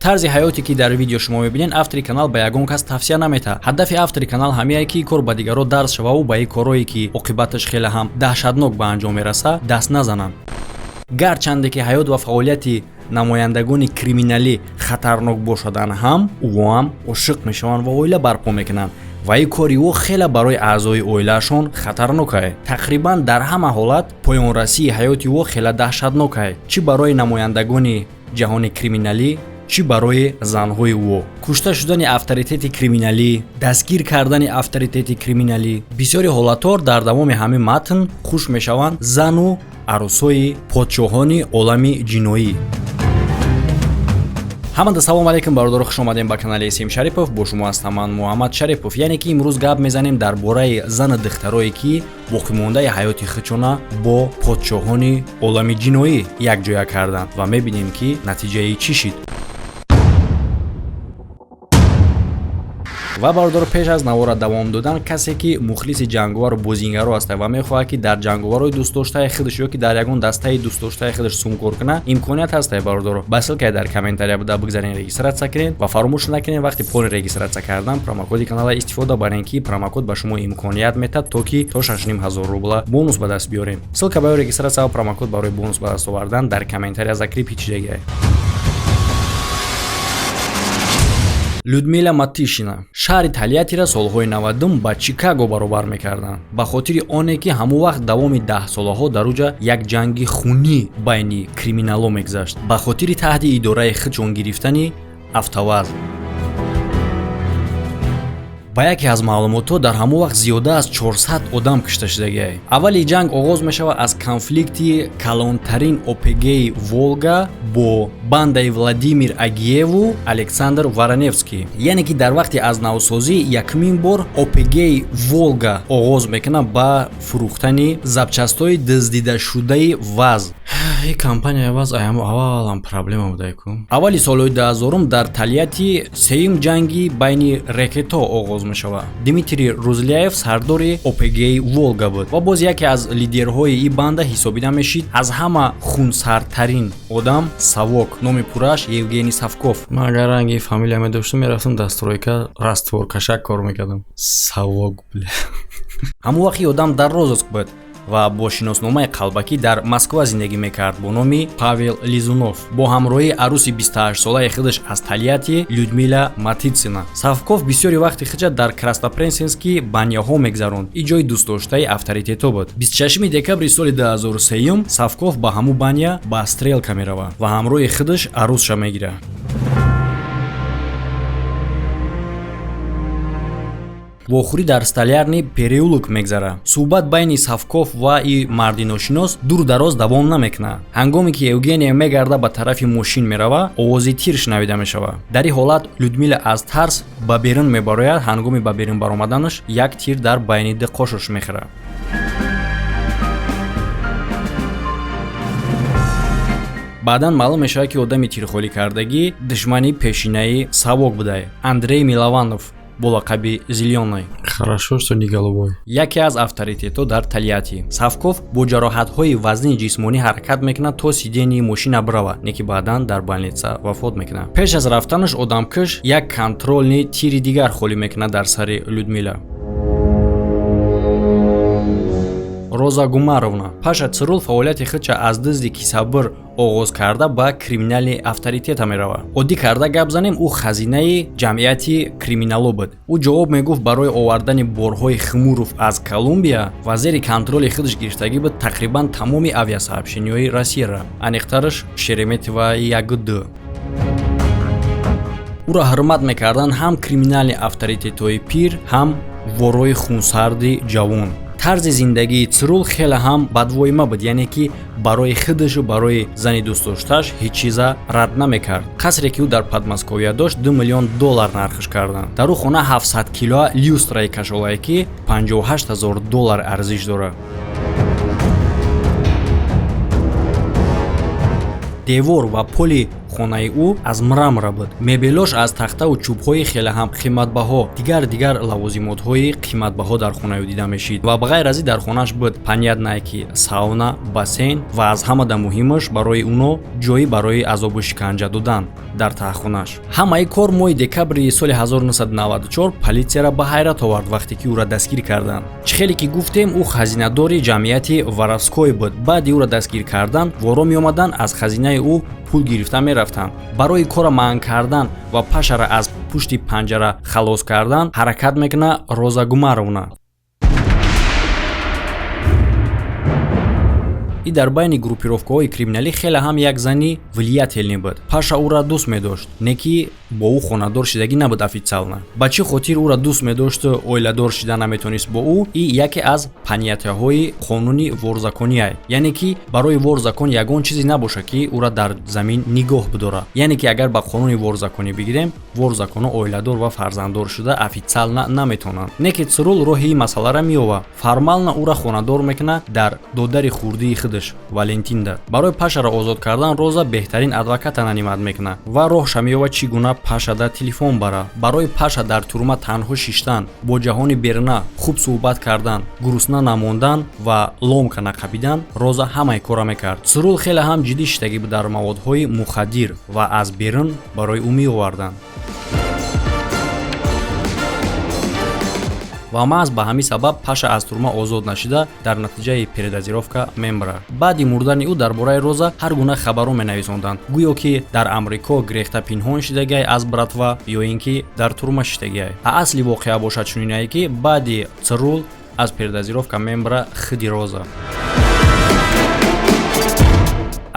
Тарзи ҳаёте, ки дар видео шумо мебинед, автори канал ба ягон кас тавсия наметаҳад. Ҳадафи автори канал ҳамие, ки кор ба дигарро дарс шававу ба ин корое, ки оқибаташ хеле ҳам даҳшатнок ба анҷом мераса, даст назананд. Гарчанде ки ҳаёт ва фаъолияти намояндагони криминалӣ хатарнок бошаданд ҳам, ӯҳам ошиқ мешаванд ва оила барпо мекунанд ва ин кори ӯ хеле барои аъзои оилаашон хатарнокае. Тақрибан дар ҳама ҳолат поёнрасии ҳаёти ӯ хеле даҳшатнокае, чӣ барои намояндагони ҷаҳони криминалӣ, чӣ барои занҳои ӯ. Кушта шудани авторитети криминалӣ, дастгир кардани авторитети криминалӣ. Бисёри ҳолатҳо дар давоми ҳамин матн хуш мешаванд зану арӯсҳои подшоҳони олами ҷиноӣ. Ҳамада салом алейкум, бародаро, хуш омадем ба канали Сим Шарипов. Бо шумо ҳастам ман, Муҳаммад Шарипов. Яъне ки имрӯз гап мезанем дар бораи зану духтарое, ки боқимондаи ҳаёти худшона бо подшоҳони олами ҷиноӣ якҷоя карданд ва мебинем, ки натиҷаи чӣ шид. Ва бародаро, пеш аз навора давом додан, касе ки мухлиси ҷанговару бозингаро аста ва мехоҳад, ки дар ҷанговарҳои дӯстдоштаи худаш ё ки дар ягон дастаи дӯстдоштаи худаш сумкор кунад, имконият ҳаста, бародаро, ба ссылкае дар комментария буда бигзарен, регистрация кунед ва фаромӯш накунед, вақти полный регистрация кардан промокоди канала истифода барен, ки промокод ба шумо имконият метад, то ки то 6500 рубла бонус ба даст биёрем. Ссылка барои регистрация ва промокод барои бонус ба даст овардан дар комментария закрепить шудагиа. Людмила Матишина. Шаҳри Тольяттиро солҳои 90-ум ба Чикаго баробар мекарданд, ба хотири оне ки ҳамон вақт давоми даҳсолаҳо дар уҷа як ҷанги хунӣ байни криминалҳо мегузашт ба хотири таҳти идораи худшон гирифтани АвтоВАЗ. Ба яке аз маълумотҳо, дар ҳамон вақт зиёда аз 400 одам кушта шудагиай. Аввали ҷанг оғоз мешавад аз конфликти калонтарин ОПГи Волга бо бандаи Владимир Агиеву Александр Вороневский. Яъне ки дар вақти аз навсозӣ якумин бор ОПГи Волга оғоз мекунад ба фурӯхтани запчастҳои дуздидашудаи ВАЗ. Ин компания ВАЗ аямо аввалам проблема будайку. Аввали солҳои 2000-ум дар Тольятти сеюм ҷанги байни рекето оғоз мешавад. Дмитрий Рузляев сардори ОПГи Волга буд ва боз яке аз лидерҳои ин банда ҳисобида мешид. Аз ҳама хунсардтарин одам Савок, номи пурраш Евгений Савков. Ман агар ранги фамилия медоштам, мерафтам дар стройка растворкашак кор мекардам. Савок, бля. Ҳамон вақт ин одам дар розыск буд ва бо шиносномаи қалбакӣ дар Москва зиндагӣ мекард бо номи Павел Лизунов, бо ҳамроҳии арӯси 28-солаи худаш аз Тольятти Людмила Матитсина. Савков бисёри вақти худша дар Краснопресненский баняҳо мегзаронд. Ин ҷои дӯстдоштаи авторитетҳо буд. 26 декабри соли 2003 Савков ба ҳамун баня ба стрелка меравад ва ҳамроҳи худаш арӯсша мегирад. Вохӯрӣ дар Столярный переулок мегзарад. Суҳбат байни Савков ва и марди ношинос дур дароз давом намекунад. Ҳангоме ки Евгения мегарда ба тарафи мошин мерава, овози тир шунавида мешавад. Дар ин ҳолат Людмила аз тарс ба берун мебарояд. Ҳангоми ба берун баромаданаш як тир дар байни ду қошаш мехӯрад. Баъдан маълум мешавад, ки одами тирхоликардагӣ душмани пешинаи Савок будае, Андрей Милованов бо лақаби Зелёный. Хорошо, что не голубой. Яке аз авторитетҳо дар Тольятти. Савков бо ҷароҳатҳои вазнии ҷисмонӣ ҳаракат мекунад, то сиденьяи мошина бирава, не ки баъдан дар больница вафот мекунад. Пеш аз рафтанаш одамкуш як контрольный тири дигар холӣ мекунад дар сари Людмила. Роза Гумаровна. Паша Цирул фаъолияти худша аз дузди кисабир оғоз карда ба криминальный авторитета меравад. Оддӣ карда гап занем, ӯ хазинаи ҷамъияти криминалҳо буд. Ӯ ҷавоб мегуфт барои овардани борҳои хмуров аз Колумбия ва зери контроли худаш гирифтагӣ буд тақрибан тамоми авиасообщениҳои Россияра, аниқтараш Шереметьево 1-2. Ӯро ҳурмат мекарданд ҳам криминальный авторитетҳои пир, ҳам ворои хунсарди ҷавон. Тарзи зиндагии Цирул хеле ҳам бадвоима буд, яъне ки барои худашу барои зани дӯстдоштааш ҳеҷ чиза рад намекард. Қасре, ки ӯ дар Подмосковье дошт, 2 миллион доллар нархш карданд. Дар ӯ хона 700 килоа люстраи кашолае, ки 58 ҳазор доллар арзиш дорад. Девор ва поли Хонаи ӯ аз мрамора буд, мебелош аз тахтаву чӯбҳои хеле ҳам қиматбаҳо, дигар лавозимотҳои қиматбаҳо дар хонаи ӯ дида мешид. Ва ба ғайр аз ин, дар хонааш буд, понятное, ки сауна, бассейн ва аз ҳамада муҳимаш, барои уно ҷойи барои азобу шиканҷа додан дар таҳхонаш. Ҳамаи кор моҳи декабри соли 1994 политсияра ба ҳайрат овард, вақте ки ӯра дастгир карданд. Чӣ хеле ки гуфтем, ӯ хазинадори ҷамъияти воровской буд. Баъди ӯра дастгир кардан, воро меомаданд, аз хазинаи ӯ пул гирифта мерафтанд. Барои кора манъ кардан ва Пашара аз пушти панҷара халос кардан ҳаракат мекунад Роза Гумаровна. И дар байни группировкаҳои криминалӣ хеле ҳам як зани влиятельный буд. Паша ӯра дӯст медошт, не ки бо ӯ хонадор шидагӣ набуд официально. Ба чӣ хотир ӯра дӯст медошту оиладор шида наметонист бо ӯ? И яке аз понятияҳои қонуни вор в законияй, яъне ки барои вор в закон ягон чизе набошад, ки ӯра дар замин нигоҳ бидорад. Яъне ки агар ба қонуни вор в законӣ бигирем, вор в законо оиладор ва фарзанддор шуда официально наметавонанд. Не ки ЦРУ роҳи ин масъаларо меёвад, формально ӯра хонадор мекунад дар додари хурдии худаш Валентинда. Барои Пашаро озод кардан Роза беҳтарин адвоката нанимать мекунад ва роҳша меёвад, чӣ гуна Пашада телефон бара. Барои Паша дар тюрьма танҳо шиштан, бо ҷаҳони беруна хуб суҳбат кардан, гурусна намондан ва ломка нақабидан, Роза ҳамаи кора мекард. ЦРУ хеле ҳам ҷиддӣ шидагӣ буд дар маводҳои мухаддир ва аз берун барои ӯ меоварданд. Ва маҳз ба ҳамин сабаб Паша аз тюрьма озод нашида, дар натиҷаи передозировка мемирад. Баъди мурдани ӯ дар бораи Роза ҳар гуна хабарҳо менависонданд, гӯё ки дар Амрико грехта пинҳон шидагиай аз братва ё ин ки дар тюрьма шидагиай. А асли воқеа бошад чунинае, ки баъди ЦРУ аз передозировка мемира худи Роза.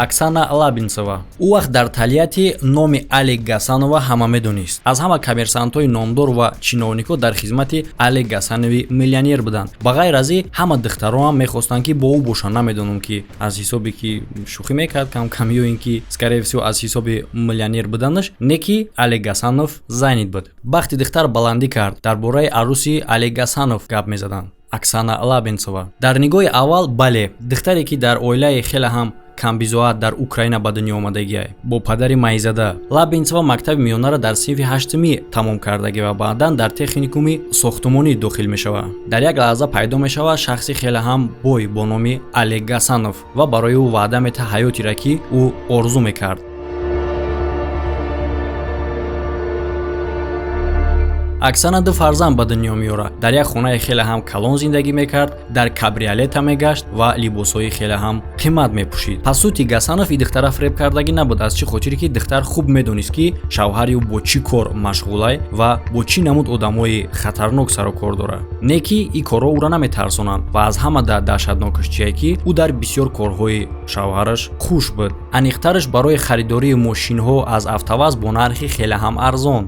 Оксана Лабинцева. Ӯ вақт дар Тольятти номи Алик Гасанова ҳама медонист. Аз ҳама коммерсантҳои номдор ва чиновникҳо дар хизмати Алик Гасанови миллионер буданд. Ба ғайр аз ин, ҳама духтароам мехостанд, ки бо ӯ бошанд. Намедонам, ки аз ҳисобе ки шӯхӣ мекард кам-кам ё ин ки, скорее всего, аз ҳисоби миллионер буданаш. Не ки Алик Гасанов занят буд. Бахти духтар баландӣ кард, дар бораи арӯси Алик Гасанов гап мезаданд, Оксана Лабинцева. Дар нигоҳи аввал, бале, духтаре ки дар оилаи хеле ҳам камбизоат дар Украина ба дунё омадагиай, бо падари майзада. Лабинцева мактаби миёнаро дар синфи ҳаштумӣ тамом кардагӣ ва баъдан дар техникуми сохтумонӣ дохил мешавад. Дар як лаҳза пайдо мешавад шахси хеле ҳам бой бо номи Олег Гасанов ва барои ӯ ваъда метаҳад ҳаётеро, ки ӯ орзу мекард. Оксана ду фарзанд ба дунё меорад. Дар як хонаи хеле ҳам калон зиндагӣ мекард, дар кабриолета мегашт ва либосҳои хеле ҳам қимат мепӯшид. По сути, Гасанов и духтара фреб кардагӣ набуд. Аз чӣ хотире ки духтар хуб медонист, ки шавҳари ӯ бо чӣ кор машғулай ва бо чӣ намуд одамои хатарнок сару кор дорад. Не ки ин корҳо ӯро наметарсонанд. Ва аз ҳама даҳшатнокаш чие, ки ӯ дар бисёр корҳои шавҳараш хуш буд, аниқтараш барои харидории мошинҳо аз АвтоВАЗ бо нархи хеле ҳам арзон.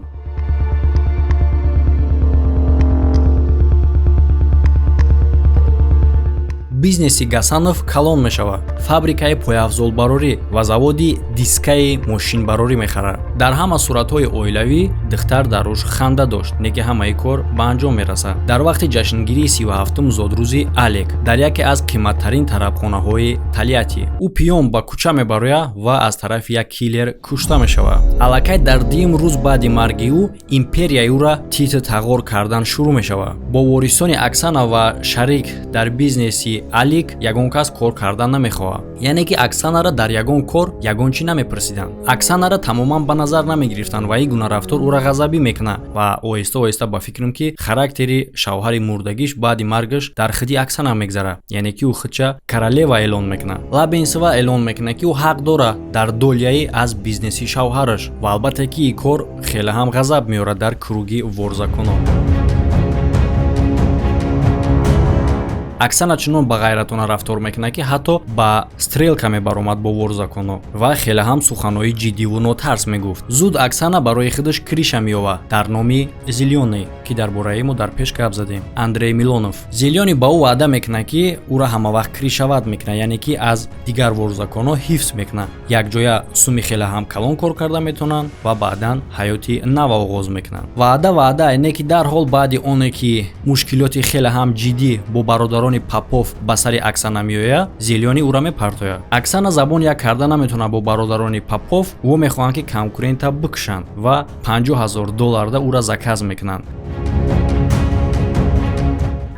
Бизнеси Гасанов калон мешавад, фабрикаи пойафзолбарорӣ ва заводи дискаи мошинбарорӣ мехарад. Дар ҳама суратҳои оилавӣ духтар дар рӯш ханда дошт. Не ки ҳамаи кор ба анҷом мерасад дар вақти ҷашнгирии 37-ум зодрӯзи Алек дар яке аз қиматтарин тарабхонаҳои Тольятти. Ӯ пиён ба кӯча мебарояд ва аз тарафи як киллер кушта мешавад. Аллакай дар дуюм рӯз баъди марги ӯ империяи ӯра титу тағор кардан шурӯъ мешавад. Бо ворисони Оксана ва шарик дар бизнеси Алик ягон кас кор кардан намехоҳад, яъне ки Оксанара дар ягон кор ягон чӣ намепурсиданд, Оксанара тамоман ба назар намегирифтанд ва ин гуна рафтор ӯра ғазабӣ мекунад. Ва оҳиста оҳиста ба фикрам, ки характери шавҳари мурдагиш баъди маргаш дар худи Оксана мегзарад, яъне ки ӯ худша королева эълон мекунад. Лабинцева эълон мекунад, ки ӯ ҳақ дорад дар доляи аз бизнеси шавҳараш. Ва албатта ки ин кор хеле ҳам ғазаб меорад дар круги вор в законо. Оксана чунон ба ғайратона рафтор мекунад, ки ҳатто ба стрелка мебаромад бо вор в законо ва хеле ҳам суханҳои ҷиддиву нотарс мегуфт. Зуд Оксана барои худаш крыша меёвад дар номи Зелёный, ки дар бораи мо дар пеш гап задем, Андрей Милонов. Зелёный ба ӯ ваъда мекунад, ки ӯра ҳамавақт крышевать мекунад, яъне ки аз дигар вор в законо ҳифз мекунад. Якҷоя суми хеле ҳам калон кор карда метавонанд ва баъдан ҳаёти нав оғоз мекунанд. Ваъда ваъда, не ки дарҳол баъди оне ки мушкилоти хеле ҳам ҷиддӣ бо бародарони Бародарони Попов ба сари Оксана меояд, Зелёный ӯра мепартояд. Оксана забон як карда наметавонад бо бародарони Попов. Ӯ мехоҳанд, ки конкурента бикушанд ва 50 ҳазор долларда ӯра заказ мекунанд.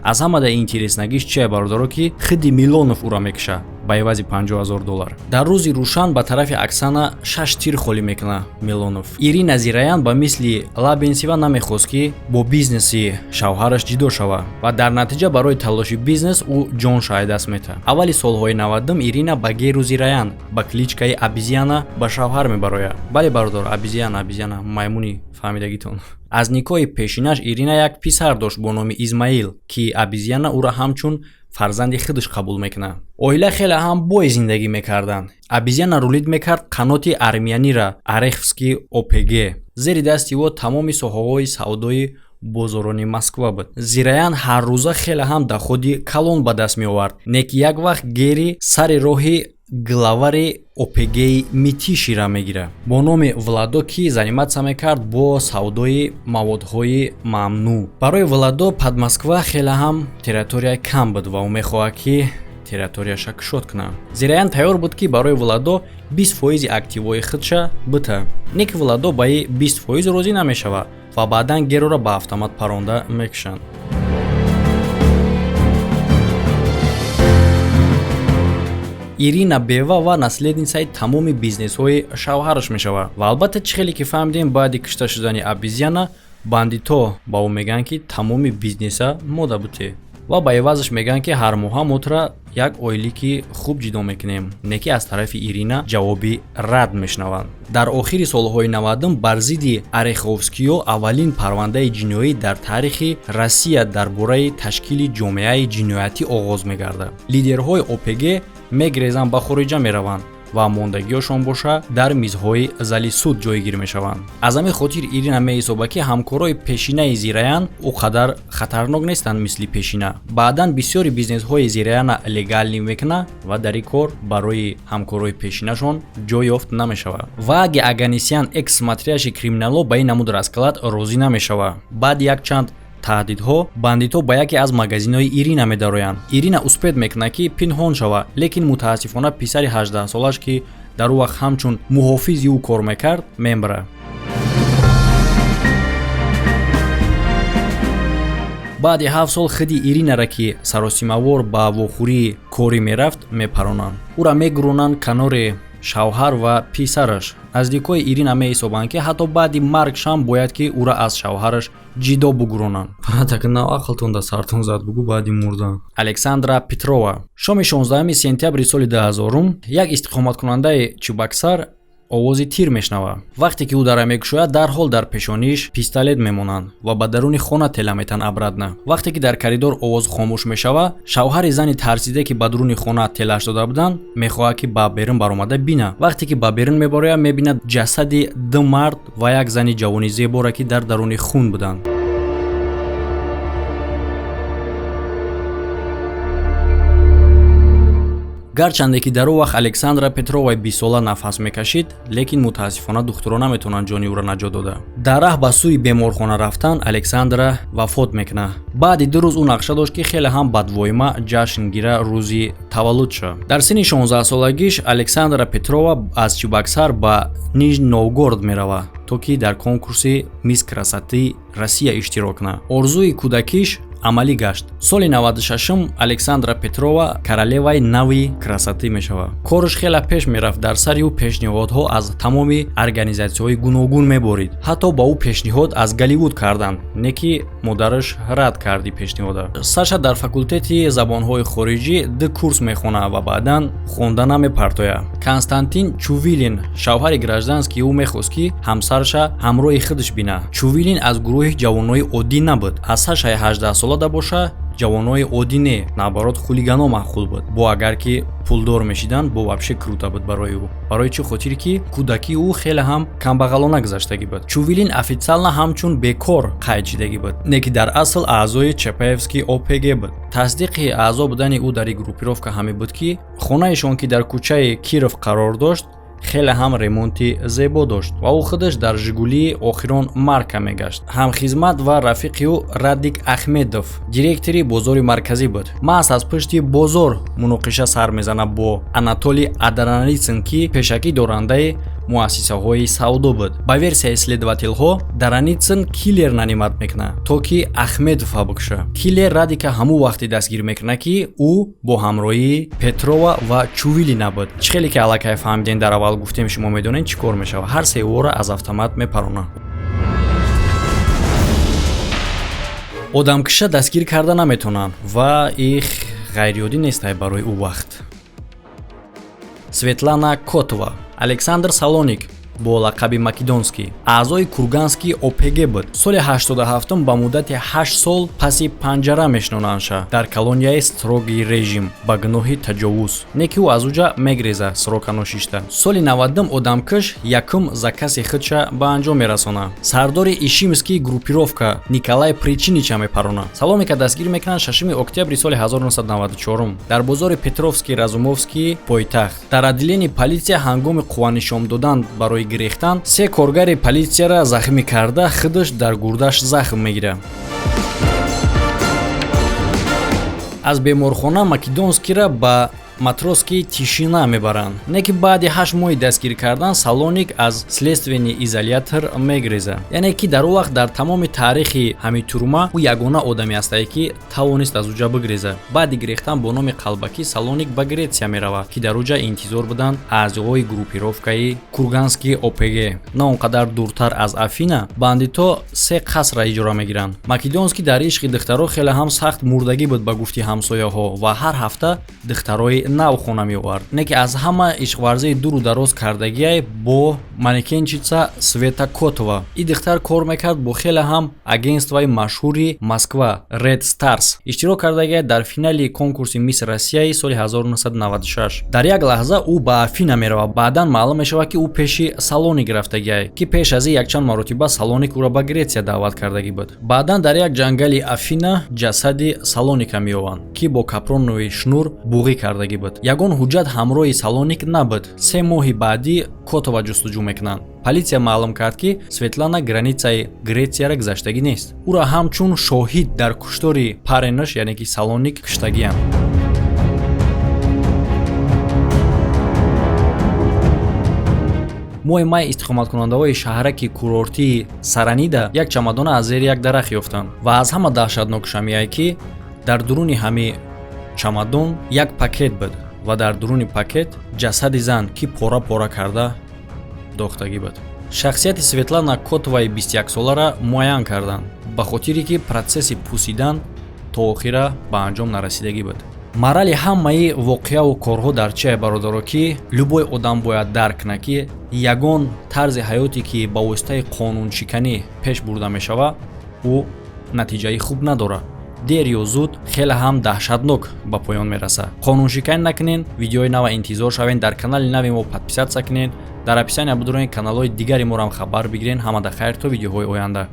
Аз ҳамада интереснагиш чия, бародаро, ки хиди Милонов ӯра мекуша ба ивази 50 ҳазор доллар. Дар рӯзи рӯшан ба тарафи Оксана шаш тир холӣ мекунад Милонов. Ирина Зираян ба мисли Лабенсива намехост, ки бо бизнеси шавҳараш ҷидо шавад, ва дар натиҷа барои талоши бизнес ӯ ҷонша аз даст метаҳад. Аввали солҳои 90-ум Ирина ба Геру Зираян ба кличкаи Обезьяна ба шавҳар мебарояд. Бале, бародар, обезьяна, обезьяна, маймуни фаҳмидагитон. Аз никоҳи пешинаш Ирина як писар дошт бо номи Измаил, ки Обезьяна ӯро ҳамчун фарзанди худаш қабул мекунад. Оила хеле ҳам бой зиндагӣ мекарданд. Обезьяна рулить мекард қаноти армянира, Ореховский ОПГ. Зери дасти ӯ тамоми соҳаҳои савдои бозорони Москва буд. Зираян ҳаррӯза хеле ҳам доходи калон ба даст меовард. Не ки як вақт Гери сари роҳи главари ОПГи Митишира мегирад бо номи Владо, ки заниматься мекард бо савдои маводҳои мамнӯъ. Барои Владо Подмосква хеле ҳам территорияи кам буд ва ӯ мехоҳад, ки территорияша кушод кунад. Зираян тайёр буд, ки барои Владо 20 фоизи активҳои худша бита. Не ки Владо ба и 20 фоиз розӣ намешавад ва баъдан Герора ба автомат паронда мекушанд. Ирина бева ва наследницаи тамоми бизнесҳои шавҳараш мешавад. Ва албатта, чӣ хеле ки фаҳмидем, баъди кушта шудани Обезьяна бандито ба ӯ мегӯянд, ки тамоми бизнеса мода буте, ва ба ивазаш мегӯянд, ки ҳар моҳа мотра як ойлики хуб ҷидо мекунем. Не ки аз тарафи Ирина ҷавоби рад мешунаванд. Дар охири солҳои 90-ум бар зидди Ореховскиё аввалин парвандаи ҷиноӣ дар таърихи Россия дар бораи ташкили ҷомеаи ҷиноятӣ оғоз мегардад. Лидерҳои ОПГ мегрезанд, ба хориҷа мераванд ва мондагиёшон боша дар мизҳои зали суд ҷойгир мешаванд. Аз ҳамин хотир Ирина меҳисобад, ки ҳамкорои пешинаи Зираян ӯ қадар хатарнок нестанд, мисли пешина. Баъдан бисёри бизнесҳои Зираяна легальный мекунад ва дар ин кор барои ҳамкорои пешинашон ҷой ёфт намешавад. Ваге Аганесян, экс смотрящий криминалҳо, ба ин намуд расклад розӣ намешавад. Баъди якчанд таҳдидҳо бандитҳо ба яке аз магазинҳои Ирина медароянд. Ирина успеть мекунад, ки пинҳон шавад, лекин мутаассифона писари 18-солаш, ки дар ӯ вақт ҳамчун муҳофизи ӯ кор мекард, мембарад. Баъди 7 сол худи Иринара, ки саросимавор ба вохӯрии корӣ мерафт, мепаронанд. Ӯра мегуронанд канори шавҳар ва писараш. Наздикҳои Ирина меҳисобанд, ки ҳатто баъди маргшам бояд ки ӯра аз шавҳараш ҷидо бугуронанд. Так на ақлтон да сартон зад, бугу баъди мурдан. Александра Петрова. Шоми 16 сентябри соли 2000 як истиқоматкунандаи Чебоксар овози тир мешунавад. Вақте ки ӯ дара мекушояд, дарҳол дар пешонииш пистолет мемонанд ва ба даруни хона тела метан обратно. Вақте ки дар коридор овоз хомӯш мешавад, шавҳари зани тарсиде, ки ба дуруни хона телаш дода буданд, мехоҳад, ки ба берун баромада бина. Вақте ки ба берун мебарояд, мебинад ҷасади ду мард ва як зани ҷавони зеборо, ки дар даруни хун буданд. Гарчанде ки дар он вақт Александра Петроваи 20-сола нафас мекашид, лекин мутаассифона духтурон наметавонанд ҷони ӯро наҷот дода. Дар раҳ ба сӯи беморхона рафтан Александра вафот мекунад. Баъди 2 рӯз ӯ нақша дошт, ки хеле ҳам бадвоима ҷашн гира рӯзи таваллудша. Дар синни 16-солагиш Александра Петрова аз Чебоксар ба Нижний Новгород меравад, то ки дар конкурси Мисс красоты Россия иштирок кунад. Орзуи кӯдакиш амалӣ гашт. Соли 96-ум Александра Петрова королеваи нави красоты мешавад. Кораш хеле пеш мерафт. Дар сари ӯ пешниҳодҳо аз тамоми организатсияҳои гуногун меборид. Ҳатто ба ӯ пешниҳод аз Голливуд карданд, не ки модараш рад карди пешниҳода. Саша дар факултети забонҳои хориҷӣ ду курс мехонад ва баъдан хонда намепартояд. Константин Чувилин, шавҳари гражданский ӯ, мехост, ки ҳамсараша ҳамроҳи худаш бинад. Чувилин аз гурӯҳи ҷавонои оддӣ набуд. Аз Сашаи 18-сола боша ҷавонои оддӣ не, наоборот, хулигано маъқул буд. Бо агар ки пулдор мешиданд, бо вообще круто буд барои ӯ. Барои чӣ хотир ки кӯдакии ӯ хеле ҳам камбағалона гузаштагӣ буд. Чувилин официально ҳамчун бекор қайд шидагӣ буд, не ки дар асл аъзои Чапаевский ОПГ буд. Тасдиқи аъзо будани ӯ дар ин группировка ҳаме буд, ки хонаашон, ки дар кӯчаи Киров қарор дошт, Хеле ҳам ремонти зебо дошт ва ӯ худаш дар Жигулии охирон марка мегашт. Ҳамхизмат ва рафиқи ӯ Радик Ахмедов директори бозори марказӣ буд. Маҳз аз пушти бозор муноқиша сар мезанад бо Анатолий Адараницын, ки пешакӣ дорандаи муассисаҳои савдо буд. Ба версияи следователҳо, Дараницын киллер нанимать мекунад, то ки Ахмедова бикуша. Киллер Радика ҳамун вақте дастгир мекунад, ки ӯ бо ҳамроҳии Петрова ва Чувилина буд. Чӣ хеле ки аллакай фаҳмидем, дар аввал гуфтем, шумо медонед, чӣ кор мешавад: ҳар се ӯро аз автомат мепаронанд. Одамкиша дастгир карда наметавонанд ва их ғайриоддӣ нестай барои ӯ вақт. Светлана Котова. Александр Салоник бо лақаби Македонский аъзои Курганский ОПГ буд. Соли 87 ба муддати 8 сол паси панҷара мешинонандша дар колонияи строгий режим ба гуноҳи таҷовуз, не ки ӯ аз уҷа мегреза срока ношишта. Соли 90 одамкиш якум закази худша ба анҷом мерасонад: сардори Ишимский группировка Николай Причинича мепаронад. Салоника дастгир мекунанд 6 октябри соли 1994 дар бозори Петровский Разумовский пойтахт. Дар отделении полиция ҳангоми қувванишон додан барои гирехтан се коргари политсияра захмӣ карда, худаш дар гурдаш захм мегирад. Аз беморхона Македонскийра ба Матросский тишина мебаранд, не ки баъди 8 моҳи дастгир кардан Салоник аз следственный изолятор мегрезад. Яъне ки дар он вақт дар тамоми таърихи ҳамин тюрьма ӯ ягона одаме ҳастае, ки тавонист аз уҷа бигрезад. Баъди гирехтан бо номи қалбакӣ Салоник ба Гретсия меравад, ки дар уҷа интизор буданд аъзоҳои группировкаи Курганский ОПГ. На он қадар дуртар аз Афина бандито се қасра иҷора мегиранд. Македонский дар ишқи духтаро хеле ҳам сахт мурдагӣ буд, ба гуфти ҳамсояҳо, ва ҳар ҳафта духтарои нав хона меовард. Не ки аз ҳама ишқварзии дуру дароз кардагиай бо манекенчица Света Котова. И духтар кор мекард бо хеле ҳам агентствои машҳури Москва Red Stars. Иштирок кардагиай дар финали конкурси Мисс Россияи соли 1996. Дар як лаҳза ӯ ба Афина меравад. Баъдан маълум мешавад, ки ӯ пеши Салоник рафтагиай, ки пеш аз ин якчанд маротиба Салоник ӯро ба Гретсия даъват кардагӣ буд. Баъдан дар як ҷангали Афина ҷасади Салоника меёванд, ки бо капроновый шнур буғӣ кардагӣ буд. Ягон ҳуҷҷат ҳамроҳи Салоник набуд. 3 моҳи баъдӣ Котова ҷустуҷӯ мекунанд. Полиция маълум кард, ки Светлана границаи Гретсияра гузаштагӣ нест. Ӯро ҳамчун шоҳид дар куштори паренаш, яъне ки Салоник, куштагианд. Моҳи май истиқоматкунандаҳои шаҳраки курортии Саранида як чамадона аз зери як дарахт ёфтанд ва аз ҳама даҳшатнокшамияе, ки дар дуруни ҳами чамадон як пакет буд ва дар дуруни пакет ҷасади зан, ки пора пора карда дохтагӣ буд. Шахсияти Светлана Котоваи 21-солара муайян карданд, ба хотире ки протсесси пусидан то охира ба анҷом нарасидагӣ буд. Морали ҳамаи воқеаву корҳо дар чие, бародаро? Ки любой одам бояд дарк кунад, ки ягон тарзи ҳаёте, ки ба воситаи қонуншиканӣ пеш бурда мешавад, ӯ натиҷаи хуб надорад, дер ё зуд хеле ҳам даҳшатнок ба поён мерасад. Қонуншиканӣ накунен. Видеои нава интизор шавен. Дар канали нави мо подписаться кунен. Дар описания бидурен, каналҳои дигари моро ҳам хабар бигирен. Ҳамада хайр, то видеоҳои оянда.